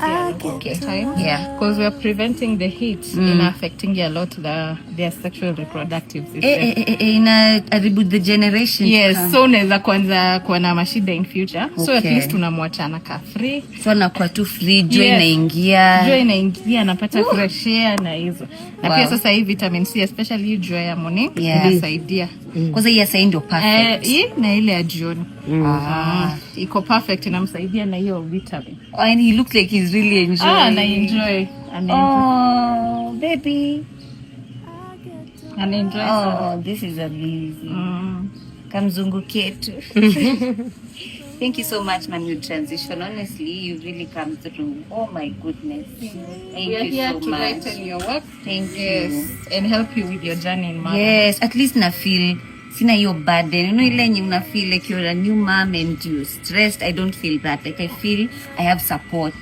C a lot of the time. Because we are preventing the heat in affecting a lot their sexual reproductive system. Eh, inaharibu the generation to Yes, come. So unaweza kwanza kuwa na mashida in future. So at least tunamwachana ka free. So anakuwa tu free, jua inaingia. Jua inaingia, anapata fresh air na hizo. Na pia sasa hii vitamin C, especially hii jua ya morning, inasaidia. Kwanza hii ya sahii ndio perfect. Eh, hii na ile ya jioni. Ah, iko perfect, inamsaidia na hiyo vitamin. Oh, and he looks like he's really enjoying. Ah, ana enjoy. Ana enjoy. Oh, baby. Ana enjoy sana. Oh, this is amazing. Kamzungu ketu. Thank you so much, Manu Transition. Honestly, you really come through. Oh my goodness. Thank We are you here so to much. lighten your work. Thank Yes, you. And help you with your journey in motherhood. Yes, at least na feel sina hiyo burden. Ile yenye una feel like you're a new mom and you're stressed. I don't feel that. Like, I feel I have support.